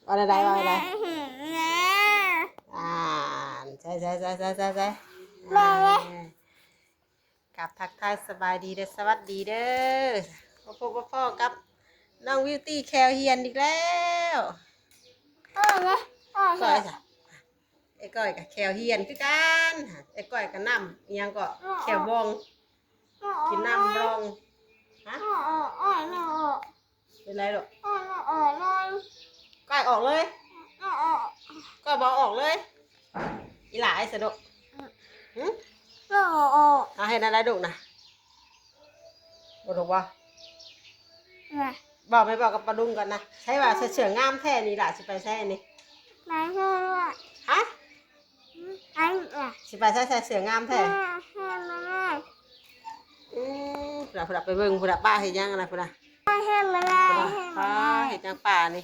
ວ່າແນວໃດ ວ່າແນວໃດ? ອ່ານ ໃສ່ ໃສ່ ໃສ່ ໃສ່ ໃສ່ ອ່າ ກັບທັກທາຍສະບາຍດີ ແລະ ສະຫວັດດີເດີ. ມາພົບມາພໍ້ກັບນ້ອງບິວຕີແຂ້ວຮຽນອີກແລ້ວ. ກ້ອຍຊະ ໄອ້ກ້ອຍກໍແຂ້ວຮຽນຄືກັນ. ໄອ້ກ້ອຍກໍນ້ຳອີ່ຫຍັງເກາະ ແຂ້ວບອງ ກິນນ້ຳບອງ. ຮະ? ເປັນໄລລູກ? ກ້ອຍອອກເລີຍ? ກ້ອຍບໍ່ອອກເລີຍ? ອີຫຼ້າໄອ້ສະດຸກ ຫຶ? ເອົາເຮັດແນວໃດລູກນະ? ບໍ່ຖືກບໍ່? ບໍ່ ແມ່ບອກກັບປ້າລຸງກ່ອນນະ. ໃຊ່ວ່າໃສ່ເສື້ອງາມແທ້ນີ້ຫຼ້າ ຊິໄປໃສນີ້? ໄປເຮືອນ. ຮະ? ຊິໄປໃສໃສ່ເສື້ອງາມແທ້? ອືມ ພຸ້ນນະ ພຸ້ນນະ ໄປເບິ່ງພຸ້ນນະ ປ້າເຮັດຫຍັງນະ ພຸ້ນນະ ປ້າເຮັດຫຍັງປ້ານີ້?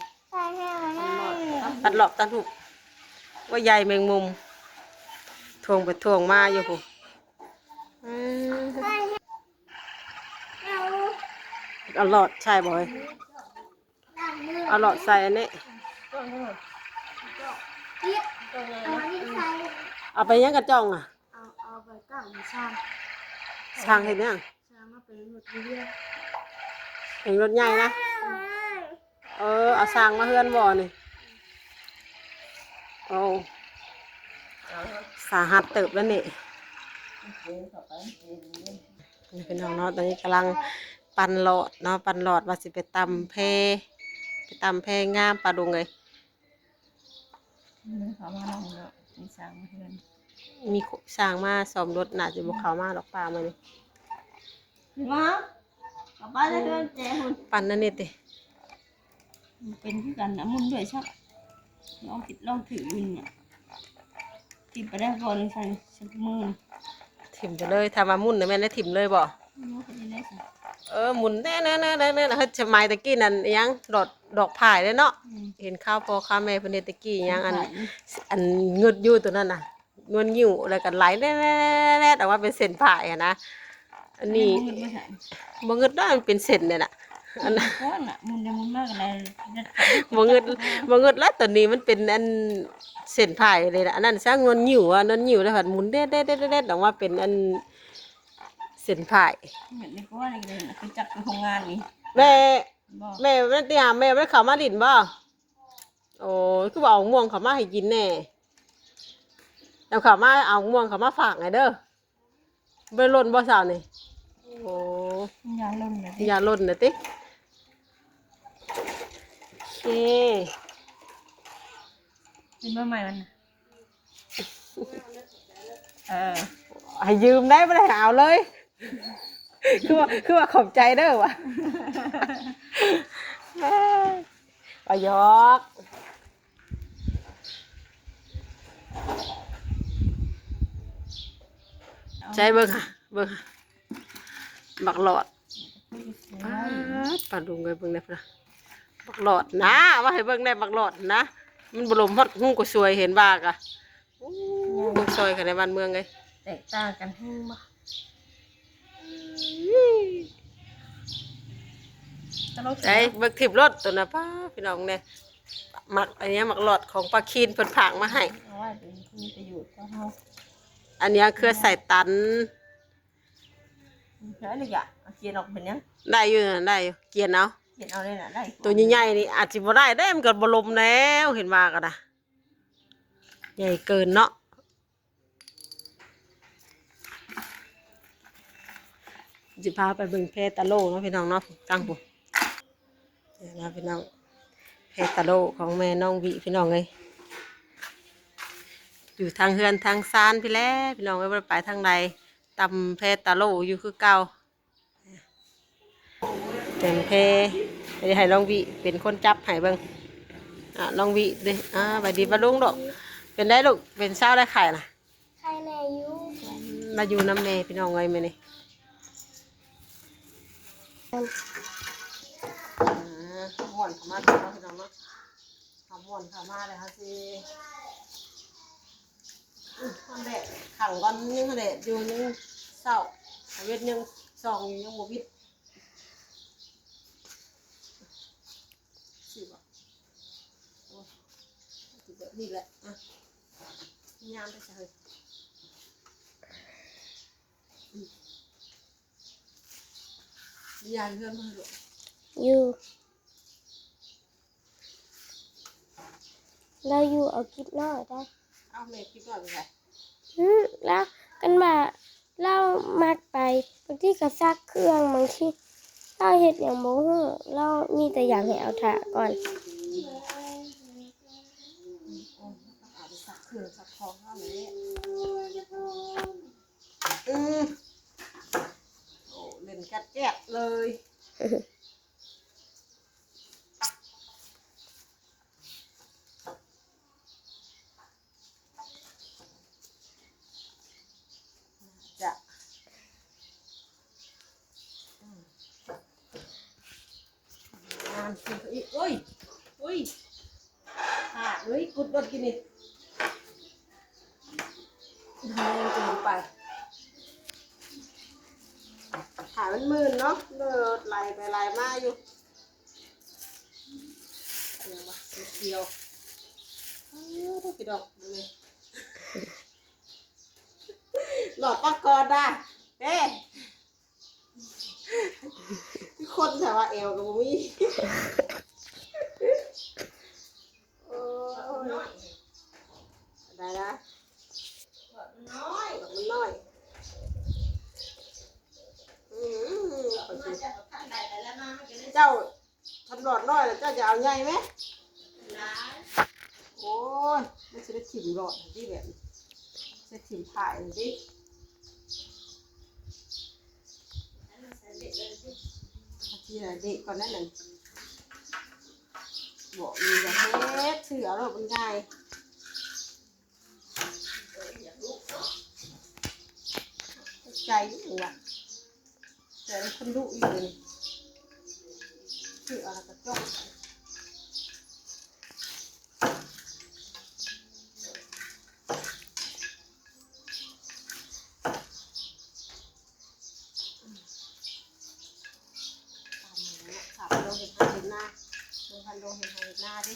ຕັດລອບຕັດຫຸບ ວ່າໃຍແມງມຸມ ທ່ວງໄປທ່ວງມາຢູ່ພຸ້ນ. ອືມ ເອົາຫຼອດໃສ່ບໍ່ເອີຍ? ເອົາຫຼອດໃສ່ອັນນີ້ ເອົາໄປຫຍັງກະຈ່ອງນະ? ເອົາ ເອົາໄປຕັ້ງໃຫ້ຊ່າງ. ຊ່າງເຮັດຫຍັງ? ຊ່າງມາແປງລົດຢູ່ເຮືອນ. ແປງລົດໃຫຍ່ນະ? ເອີ ເອົາຊ່າງມາເຮືອນບໍ່ນີ້? ໂອ້ ສາຫັດເຕີບແລ້ວນີ້. ນີ້ພີ່ນ້ອງເນາະ ຕອນນີ້ກຳລັງປັ່ນຫຼອດເນາະ ປັ່ນຫຼອດວ່າຊິໄປຕຳແພ ໄປຕຳແພງາມ ປ້າລຸງເອີຍ. ເຂົາມາເນາະ ມີຊ່າງມາເຮືອນ ມີຊ່າງມາສ້ອມລົດ ໜ້າຈະບໍ່ເຂົ້າມາດອກ ປ້າມື້ນີ້. ມາ ເຂົ້າໄປໃນເຮືອນແຈພຸ້ນ ປັ່ນອັນນີ້ຕິ ເປັນຄືກັນນະ ໝຸນດ້ວຍຊະ ລອງຜິດລອງຖືກຢູ່ນີ້ ຖິ້ມໄປໄດ້ບໍ່ ໜຶ່ງ ສອງ ສາມ ມື້ ຖິ້ມໄປເລີຍ. ຖ້າວ່າໝຸນນະແມ່ນໄດ້ຖິ້ມເລີຍບໍ່? ເອີ ໝຸນແນ່ໆໆໆ ເຮັດສະໄໝຕະກີ້ນັ້ນ ອີຫຍັງ ດອກ ດອກຜາຍເດ້ເນາະ. ອືມ ເຫັນຄາວພໍ່ຄາວແມ່ເພິ່ນເຮັດຕະກີ້ຫຍັງ ອັນ ອັນງຶດຢູ່ໂຕນັ້ນນະ ງວນງິ້ວ ແລ້ວກໍໄຫຼແລດໆໆ ອອກມາເປັນເສັ້ນຜາຍຫັ້ນນະ. ອັນນີ້ ອັນນີ້ບໍ່ງຶດບໍ່ຊັ້ນ? ບໍ່ງຶດດອກ ມັນເປັນເສັ້ນເດ້ນະ ອັນນັ້ນ ໝຸນໄດ້ໝຸນມາກໍໄດ້ ບໍ່ງຶດ ບໍ່ງຶດແລ້ວ ໂຕນີ້ມັນເປັນອັນເສັ້ນຜາຍເດ້ນະ. ອັນນັ້ນຊ່າງງວນງິ້ວ ງວນງິ້ວແລ້ວພັດໝຸນແລດໆໆ ອອກມາເປັນອັນ ເສັ້ນຜາຍ. ເໝືອນໃນຄົວນີ້ກໍໄດ້ນະ ຄືຈັກໂຮງງານນີ້. ແມ່ ບໍ່ ແມ່ ແມ່ ແມ່ ແມ່ບໍ່ໄດ້ເຂົ້າມາຫຼິ້ນບໍ່? ໂອ້ຍ ຄືບໍ່ເອົາມ່ວງເຂົ້າມາໃຫ້ກິນແດ່? ເອົາເຂົ້າມາ ເອົາມ່ວງເຂົ້າມາຝາກໃຫ້ເດີ. ບໍ່ໄດ້ຫຼົ່ນບໍ່ເຊົ້ານີ້? ໂອ້ ຢາຫຼົ່ນນະຕິ ຢາຫຼົ່ນນະຕິ. ໂອເຄ ກິນມື້ໃໝ່ມັນນະ. ເອີ ໃຫ້ຢືມໄດ້ ບໍ່ໄດ້ໃຫ້ເອົາເລີຍ. ຄືວ່າ ຄືວ່າຂອບໃຈເດີວ່າ ວ່າຫຍອກ. ໃສ່ເບິ່ງຫາ ເບິ່ງຫາ ບັກຫຼອດ. ປາດ ປາລຸງເອີຍ ເບິ່ງແດ່ພຸ້ນນະ ບັກຫຼອດນະ ວ່າໃຫ້ເບິ່ງແດ່ ບັກຫຼອດນະ ມັນບໍ່ລົມຮອດຫຸງກໍສວຍ ເຫັນວ່າກະ. ໂອ້ ເບິ່ງຊອຍກັນໃນບ້ານເມືອງເອີຍ ແຕກຕ່າງກັນແຮງບໍ່? ຕະຫຼົກ ໃສ່ເບິ່ງທີບລົດໂຕນະ ປ້າ ພີ່ນ້ອງແດ່. ໝາກອັນນີ້ ໝາກຫຼອດຂອງປ້າຄີນເພິ່ນຝາກມາໃຫ້ ເອົາໄວ້ເປັນ ມີປະໂຫຍດຕໍ່ເຮົາ. ອັນນີ້ເຄືອສາຍຕັນ. ແລ້ວອັນນີ້ກະເອົາກຽນອອກເປັນຫຍັງ? ໄດ້ຢູ່ນະ ໄດ້ຢູ່ ກຽນເອົາ ກຽນເອົາໄດ້ນະ ໄດ້. ໂຕໃຫຍ່ໆນີ້ອາດຊິບໍ່ໄດ້ເດ້ ມັນກໍບໍ່ລົມແລ້ວ ເຫັນວ່າກໍໄດ້ ໃຫຍ່ເກີນເນາະ. ຊິພາໄປເບິ່ງແພຕາໂລ່ເນາະ ພີ່ນ້ອງເນາະ ຕັ້ງພຸ້ນ. ນີ້ນະພີ່ນ້ອງ ແພຕາໂລ່ຂອງແມ່ນ້ອງວິ ພີ່ນ້ອງເອີຍ ຢູ່ທາງເຮືອນທາງຊານພີ້ແຫຼະ ພີ່ນ້ອງເອີຍ ບໍ່ໄດ້ໄປທາງໃດ. ຕຳແພຕາໂລ່ຢູ່ຄືເກົ່າ ແຕ່ງແພ ດຽວໃຫ້ນ້ອງວິເປັນຄົນຈັບໃຫ້ເບິ່ງ. ອ່າ ນ້ອງວິເດ້ ອ່າ ສະບາຍດີປ້າລຸງລູກ. ເປັນໄດລູກ ເປັນເຊົ້າໄດ້ໄຂ້ນະ? ໄຂ້ແນ່ຢູ່ ມາຢູ່ນຳແມ່ ພີ່ນ້ອງເອີຍ ມື້ນີ້. ອ່າ ມ່ວນເຂົ້າມາເນາະ ພີ່ນ້ອງເນາະ ເຮົາມ່ວນເຂົ້າມາແລ້ວ ເຮົາຊິ ມັນແດດຂັງກ່ອນ ຍັງແດດຢູ່ ຍັງເຊົ້າ ເວັນຍັງສ່ອງຢູ່ ຍັງບໍ່ວິດ. ຊິບໍ່ ໂອ້ຍ ນີ້ແຫຼະ ອ່ະ ຍາມໄປໃສເຮີ້ຍ? ອືມ ຢາຍເຮືອນບໍ່ລູກ? ຢູ່ ລາວຢູ່ເອົາກິບນ້ອຍໄດ້. ເອົ້າ ແມ່ກິບນ້ອຍໄປໃສ? ອືມ ລາວ ຄັນວ່າລາວມັກໄປ ບາງທີກໍຊັກເຄື່ອງ ບາງທີລາວເຮັດຫຍັງບໍ່ຮູ້ ລາວມີແຕ່ຢາກໃຫ້ເອົາຖ້າກ່ອນ. ອືມ ໂອ້ ເຫຼັ້ນກັດແຈດເລີຍ. ຈະ ອືມ ງາມຂຶ້ນໄປອີກ. ໂອ້ຍ ໂອ້ຍ ຂາດເລີຍ ກຸດເບິດກິນນີ້ ແຮງເກີນໄປ. ຂາດມັນມື່ນເນາະ ໂດດໄຫຼໄປໄຫຼມາຢູ່. ຫຍັງວະ ເຂຽວໆ ເອີ ດອກ ດອກນີ້ ຫຼອດປາກອນດາເດ້ ຄືຄົນແທ້ວ່າ ແອວກໍບໍ່ມີ. ໂອ້ຍ ໄດ້ລະ ດອກມັນນ້ອຍ ດອກມັນນ້ອຍ. ອືມ ເຈົ້າ ຄັນຫຼອດນ້ອຍແລ້ວເຈົ້າຈະເອົາໃຫຍ່ແມະ. ໂອ້ຍ ມັນຊິໄດ້ຖິ້ມຫຼອດຫັ້ນຕິ ແບບນີ້ ຊິຖິ້ມພາຍຫັ້ນຕິ ຊິໄດ້ເດັກກ່ອນນັ້ນນະ. ບໍ່ມີແຕ່ເຮັດ ຊື້ເອົາໂລດ ມັນງ່າຍ. ໃຈຢູ່ວ່າ ແຕ່ຄົນດຸອີກເດ ຄືເອົາແລ້ວກໍຈົບ. ສາມໂລເຮັດໄຮ່ເຮັດນາ ເບິ່ງພັນໂລເຮັດໄຮ່ເຮັດນາເດ້.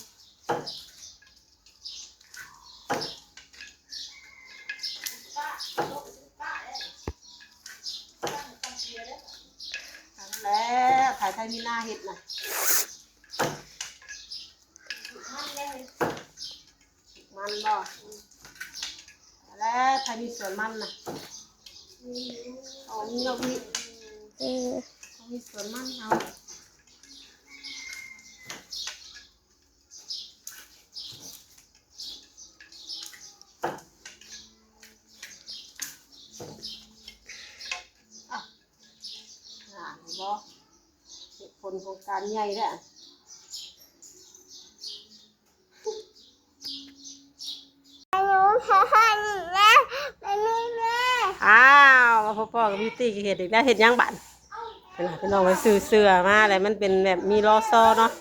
ນັ້ນແຫຼະ ໃຜ ໃຜມີນາເຮັດນະ ມັນບໍ່ ແລ້ວໃຜມີສວນມັນນະ ເອົາມີເນາະ ມີ ເອີ ເຮົາມີສວນມັນເຮົາ. ອ່ະ ອ່າ ເຫັນບໍ່ ເຫດຜົນຂອງການໃຫຍ່ແທ້. ອ້າວ ມາພົບພໍ້ກັບບິວຕີ ເຮັດອີກແລ້ວ ເຮັດຫຍັງບາດ? ເຫັນບໍ່ພີ່ນ້ອງ ໄປຊື້ເສື້ອມາແລ້ວ ມັນເປັນແບບມີລໍຊໍເນາະ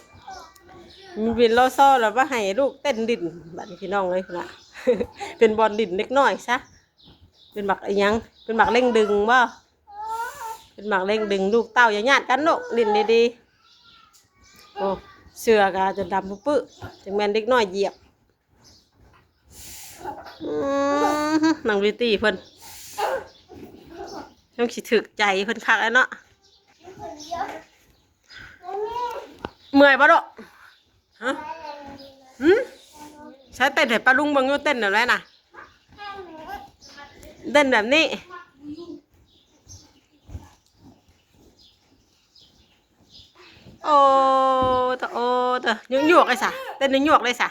ມັນເປັນລໍຊໍແລ້ວມາໃຫ້ລູກເຕັ້ນຫຼິ້ນ ບາດນີ້ພີ່ນ້ອງເອີຍ ພຸ້ນນະ ເປັນບ່ອນຫຼິ້ນເດັກນ້ອຍຊະ ເປັນໝາກອີ່ຫຍັງ ເປັນໝາກເລັ່ງດຶງບໍ່? ເປັນໝາກເລັ່ງດຶງລູກເຕົ້າ ຢ່າຍາດກັນລູກ ຫຼິ້ນດີໆ. ໂອ້ ເສື້ອກະຈົນດຳປຶ້ ຈັ່ງແມ່ນເດັກນ້ອຍຢຽບ. ອືມ ນ້ອງບິວຕີເພິ່ນ ຍັງຊິຖືກໃຈເພິ່ນຄັກແລ້ວເນາະ. ເມື່ອຍບໍ່ລູກ? ຮະ? ຫື? ໃຊ້ເຕັ້ນໃຫ້ປ້າລຸງເບິ່ງຢູ່ ເຕັ້ນແບບໃດນະ? ເຕັ້ນແບບນີ້. ໂອ້ ໂຕ ໂອ້ ໂຕ ຍົກໆ ເລີຍສະ ເຕັ້ນຍົກໆ ເລີຍສະ.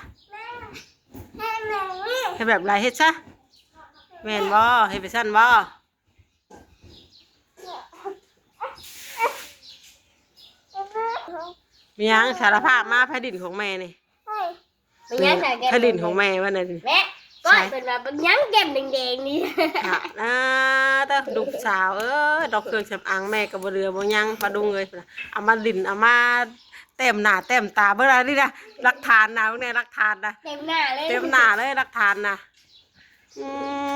ເຮັດແບບໃດ? ເຮັດຊະ ແມ່ນບໍ່? ເຮັດໄປຊັ້ນບໍ່? ມີຫຍັງ? ສາລະພາບມາ ໃຜດິນຂອງແມ່ນີ້? ເປັນຫຍັງ? ໃຜດິນຂອງແມ່ວະນັ້ນ? ແມ່ ກ້ອຍເພິ່ນວ່າເປັນຫຍັງແກ້ມແດງໆ ນີ້? ອ່າ ເຕີ ລູກສາວເອີຍ ດອກເຄື່ອງສຳອາງແມ່ກໍບໍ່ເຫຼືອບໍ່ຍັງ ປ້າລຸງເອີຍ ເອົາມາຫຼິ້ນ ເອົາມາແຕ້ມໜ້າແຕ້ມຕາ ເບິ່ງລະນີ້ນະ ຫຼັກຖານນະ ເບິ່ງແນ່ ຫຼັກຖານນະ ເຕັມໜ້າເລີຍ ເຕັມໜ້າເລີຍ ຫຼັກຖານນະ. ອື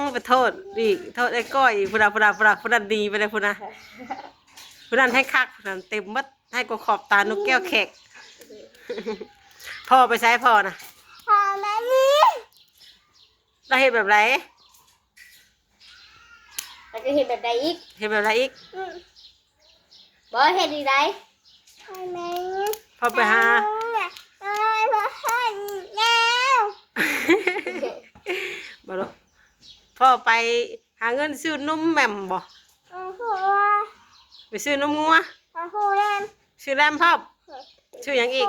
ມ ໄປໂທດອີກ ໂທດໄອ້ກ້ອຍອີກ ພຸ້ນນະ ພຸ້ນນະ ພຸ້ນນະ ພຸ້ນນັ້ນໜີໄປແລ້ວພຸ້ນນະ ຜູ້ນັ້ນແຮງຄັກ ຜູ້ນັ້ນເຕັມໝົດ ໃຫ້ກວ່າຂອບຕານົກແກ້ວແຂກ. ພໍ່ໄປໃສພໍ່ນະ? ພໍ່ມານີ້ ລາວເຮັດແບບໃດ? ລາວຈະເຮັດແບບໃດອີກ? ເຮັດແບບໃດອີກ? ອືມ ບໍ່ເຮັດອີກໃດ? ພໍ່ໄປຫາ ບໍ່ລູກ ພໍ່ໄປຫາເງິນຊື້ນົມແໝ່ມບໍ່? ໄປຊື້ນົມງົວ ຊື້ແລມພ້ອມ ຊື້ຫຍັງອີກ?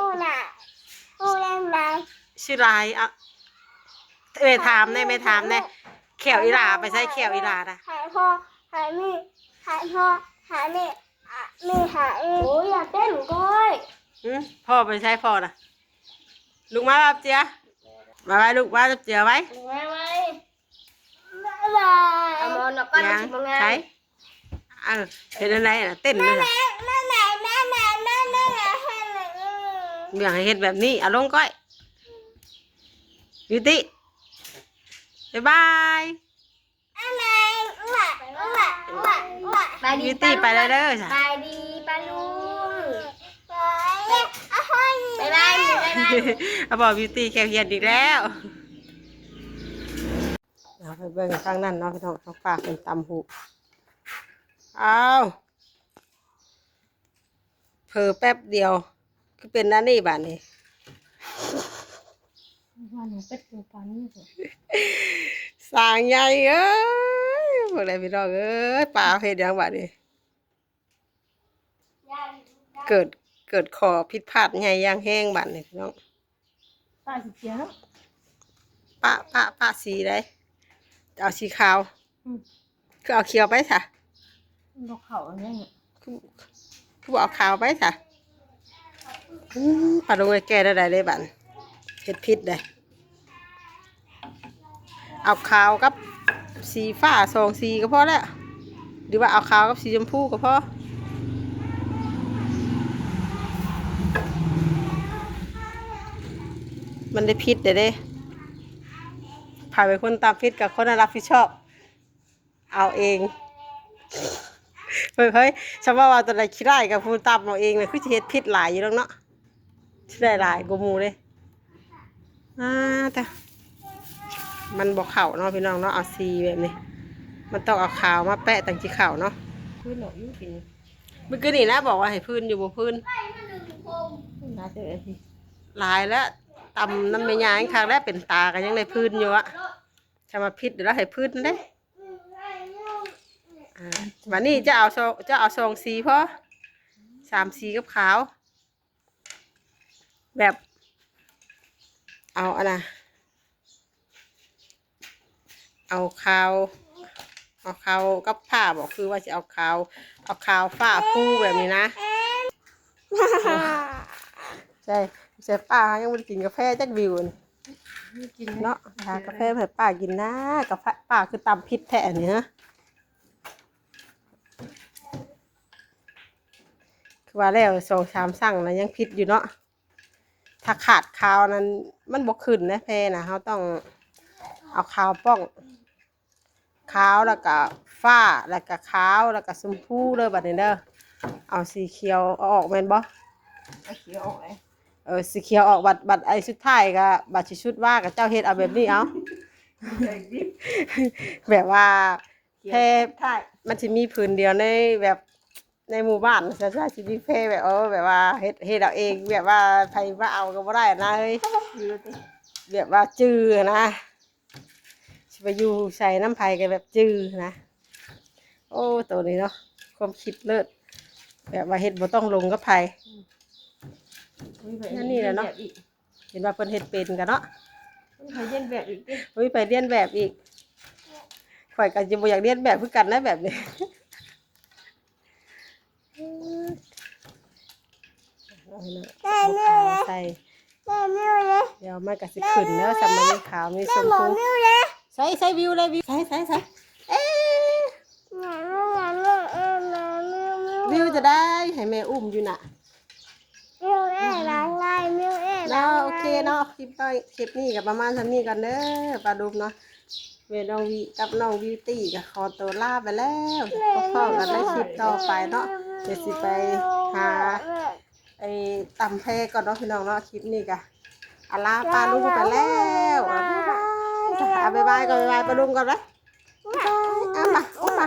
ຊື້ຫຼາຍ ອະ ແມ່ຖາມແດ່ ແມ່ຖາມແດ່ ແຂ້ວອີ່ຫຼ້າໄປໃສ? ແຂ້ວອີ່ຫຼ້ານະ ໃຫ້ພໍ່ ໃຫ້ແມ່ ໃຫ້ພໍ່ ໃຫ້ແມ່ ອະ ແມ່ ໃຫ້ ໂອ້ຍ ຢ່າເຕັ້ນກ້ອຍ ຫື ພໍ່ໄປໃສ? ພໍ່ນະ ລຸກມາບາບເຈືອ ມາໄວ້ລູກ ມາບາບເຈືອໄວ້ ມາໄວ້ ເອົາໝອນອອກກ່ອນ ມັນຊິບໍ່ງາມ ໃສ ເອີ ເຮັດອັນໃດນະ ເຕັ້ນເລີຍ ເບິ່ງໃຫ້ເຮັດແບບນີ້ ເອົາລົງກ້ອຍ ບິວຕີ້ ບາຍບາຍ ບິວຕີ້ໄປແລ້ວເດີ ສະ ສະບາຍດີປ້າລຸງ ບາຍບາຍ ບາຍບາຍ ເອົາ ບອກບິວຕີ້ແຂ້ວຮຽນອີກແລ້ວ. ເອົາ ໄປເບິ່ງທາງນັ້ນເນາະພີ່ນ້ອງ ທາງປ້າເພິ່ນຕຳຫູກ ອ້າວ ເຜີແປັບດຽວ ຄືເປັນອັນນີ້ບາດນີ້ ວ່າໜູເປັດຕົວປານນີ້ ຊ່າງໃຫຍ່ເອີຍ ເບິ່ງແລ້ວພີ່ນ້ອງເອີຍ ປ້າເຮັດຫຍັງບາດນີ້? ເກີດ ເກີດຂໍ້ຜິດພາດໃຫຍ່ຢ່າງແຮງບາດນີ້ພີ່ນ້ອງ ປະສີຂຽວເນາະ ປະ ປະ ປະສີໃດ ຈະເອົາສີຂາວ ອືມ ຄືເອົາຂຽວໄປຊະ ມັນບໍ່ເຂົ້າອັນນີ້ ຄື ຄືບໍ່ເອົາຂາວໄປຊະ ອືມ ປາລຸງເອີຍ ແກ້ແນວໃດເດ້ບາດ ເຮັດຜິດເດ້. ເອົາຂາວກັບສີຟ້າສອງສີກໍພໍແລ້ວ ຫຼືວ່າເອົາຂາວກັບສີຊົມພູກໍພໍ ມັນໄດ້ຜິດແລ້ວເດ້ ໃຜເປັນຄົນຕຳຜິດກໍຄົນນັ້ນຮັບຜິດຊອບເອົາເອງ ເຮີ້ຍ ເຮີ້ຍ ສຳມະວ່າຕົວໃດຂີ້ຮ້າຍກໍຜູ້ຕຳເອົາເອງແຫຼະ ຄືຊິເຮັດຜິດຫຼາຍຢູ່ດອກເນາະ ຊິໄດ້ຫຼາຍກວ່າໝູ່ເດ້. ອ່າ ແຕ່ມັນບໍ່ເຂົ້າເນາະພີ່ນ້ອງເນາະ ເອົາສີແບບນີ້ ມັນຕ້ອງເອົາຂາວມາແປະຈັ່ງຊິເຂົ້າເນາະ. ພື້ນເນາະ ຢູ່ກິນ ມື້ກີ້ນີ້ນະ ບອກວ່າໃຫ້ພື້ນຢູ່ ບໍ່ພື້ນ ໜ້າຈະຫຼາຍແລ້ວ ຕຳນຳແມ່ຍ່າຍັງຄັກແລ້ວ ເປັນຕາກໍຍັງໄດ້ພື້ນຢູ່ອະ ຖ້າມາຜິດແລ້ວໃຫ້ພື້ນເດ້. ອ່າ ບາດນີ້ຈະເອົາສອງ ຈະເອົາສອງສີພໍ ສາມສີກັບຂາວ ແບບ ເອົາອັນນະ ເອົາຂາວ ເອົາຂາວກັບຟ້າບໍ ຄືວ່າຊິເອົາຂາວ ເອົາຂາວຟ້າຟູແບບນີ້ນະ. ໃຊ່ ໃຊ່ ປ້າຍັງບໍ່ໄດ້ກິນກາແຟຈັກວິວນີ້ ບໍ່ກິນເນາະ ຫາກາແຟໃຫ້ປ້າກິນນະ ກາແຟປ້າຄືຕຳຜິດແທ້ອັນນີ້ ຮະ. ຄືວ່າແລ້ວສອງສາມຊັ່ງນະຍັງຜິດຢູ່ເນາະ ຖ້າຂາດຂາວນັ້ນມັນບໍ່ຂຶ້ນນະ ແພນະ ເຮົາຕ້ອງເອົາຂາວປ້ອງ ຂາວ ແລ້ວກະຟ້າ ແລ້ວກະຂາວ ແລ້ວກະຊົມພູເດີ ບາດນີ້ເດີ ເອົາສີຂຽວເອົາອອກແມ່ນບໍ່? ເອົາຂຽວອອກເລີຍ ເອີ ສີຂຽວອອກ ບັດ ບັດໄອ້ສຸດທ້າຍກະ ບັດຊິສຸດວ່າກະເຈົ້າເຮັດເອົາແບບນີ້ເອົາ ແບບວ່າ ແພ ມັນຊິມີຜືນດຽວໃນແບບໃນໝູ່ບ້ານ ຊະ ຊິມີແພແບບ ເອີ ແບບວ່າເຮັດ ເຮັດເອົາເອງ ແບບວ່າໃຜມາເອົາກໍບໍ່ໄດ້ນະເອີຍ ແບບວ່າຈື່ນະ ຊິໄປຢູ່ໃສນຳໃຜກໍແບບຈື່ນະ. ໂອ້ ໂຕນີ້ເນາະ ຄວາມຄິດເລີດ ແບບວ່າເຮັດບໍ່ຕ້ອງລົງກັບໃຜ ແນວນີ້ແຫຼະເນາະ. ເຫັນວ່າເພິ່ນເຮັດເປັນກັນເນາະ ບໍ່ມີໃຜລຽນແບບອີກຕິ ບໍ່ມີໃຜລຽນແບບອີກ ຂ້ອຍກໍຈະບໍ່ຢາກລຽນແບບຄືກັນນະແບບນີ້ ເອົາຂາວໃສ່ ດຽວມັນກໍຊິຂຶ້ນແລ້ວ ສ່ຳມັນມີຂາວມີຊົມພູ ໃສ່ ໃສ່ວິວເລີຍ ວິວ ໃສ່ ໃສ່ ໃສ່ ເອ ວິວຈະໄດ້ໃຫ້ແມ່ອຸ້ມຢູ່ນະ ເນາະ ໂອເຄເນາະ ຄລິບນ້ອຍ ຄລິບນີ້ກໍປະມານສ່ຳນີ້ກ່ອນເດີ ປາດຸກເນາະ ແມ່ນ້ອງວິກັບນ້ອງບິວຕີ້ກໍຂໍຕົວລາໄປແລ້ວ ພົບພໍ້ກັນໃນຄລິບຕໍ່ໄປເນາະ ດຽວຊິໄປຫາໄອ້ຕຳແພກ່ອນເນາະ ພີ່ນ້ອງເນາະ ຄລິບນີ້ກໍອາລາປາລຸງໄປແລ້ວ ບາຍບາຍ. ອ່ະ ບາຍບາຍກ່ອນ ບາຍບາຍປ້າລຸງກ່ອນໄປ. ບາຍບາຍ ເອົາມາ ເອົາມ